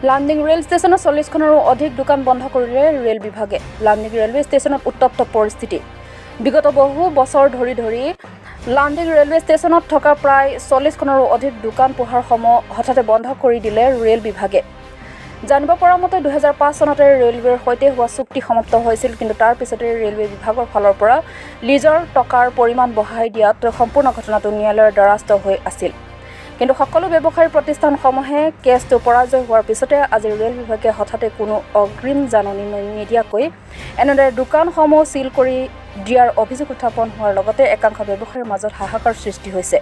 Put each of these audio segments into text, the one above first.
Lumding rail ষ্টেচনৰ 40খনৰো অধিক দোকান বন্ধ কৰিলে ৰেল বিভাগে। লামডিং ৰেলৱে ষ্টেচনত উত্তপ্ত পৰিস্থিতি। বিগত বহু বছৰ ধৰি লামডিং ৰেলৱে ষ্টেচনত থকা প্ৰায় 40খনৰো অধিক দোকান পোহাৰসমূহ হঠাতে বন্ধ কৰি দিলে ৰেল বিভাগে। জানিব পৰা মতে, 2005 চনতে ৰেলৱেৰ সৈতে হোৱা চুক্তি সমাপ্ত হৈছিল। কিন্তু তাৰ পিছতে ৰেলৱে বিভাগৰ ফালৰ পৰা লিজৰ টকাৰ পৰিমাণ বঢ়াই দিয়াত সম্পূৰ্ণ ঘটনাটো ন্যায়ালয়ৰ দ্বাৰস্থ হৈ আছিল। কিন্তু সকলো ব্যৱসায়ী প্ৰতিষ্ঠানসমূহে কেছটো পৰাজয় হোৱাৰ পিছতে আজি ৰেল বিভাগে হঠাতে কোনো অগ্ৰিম জাননী নিদিয়াকৈ এনেদৰে দোকানসমূহ চিল কৰি দিয়াৰ অভিযোগ উত্থাপন হোৱাৰ লগতে একাংশ ব্যৱসায়ীৰ মাজত হাহাকাৰ সৃষ্টি হৈছে,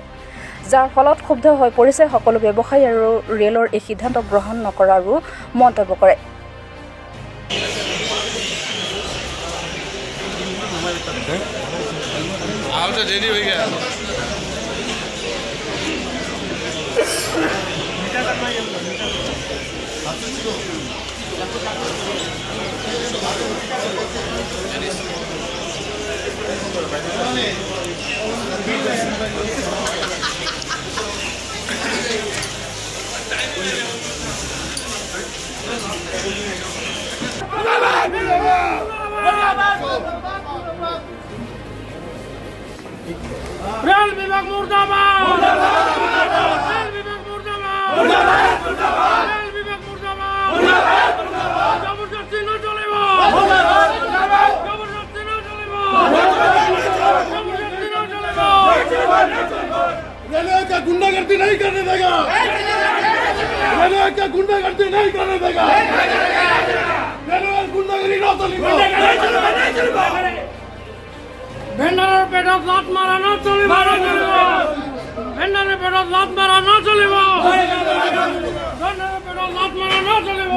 যাৰ ফলত ক্ষুব্ধ হৈ পৰিছে সকলো ব্যৱসায়ী আৰু ৰেলৰ এই সিদ্ধান্ত গ্ৰহণ নকৰাৰো মন্তব্য কৰে। आप तो देरी हो गया। ৰেল বিভাগ মুৰ্দাবাদ! ৰেল বিভাগ মুৰ্দাবাদ! ৰেল বিভাগ মুৰ্দাবাদ! জবৰদস্তি নচলিব! জবৰদস্তি নচলিব! জবৰদস্তি নচলিব! रेलवे का गुंडागर्दी नहीं करने देगा। रेलवे का गुंडागर्दी नहीं करने देगा। रेलवे गुंडागिरी ना चलेगा। ভেণ্ডাৰৰ পেটত লাত মাৰা নচলিব! ভেণ্ডাৰৰ পেটত লাত মাৰা নচলিব! ভেণ্ডাৰৰ পেটত লাত মাৰা নচলিব!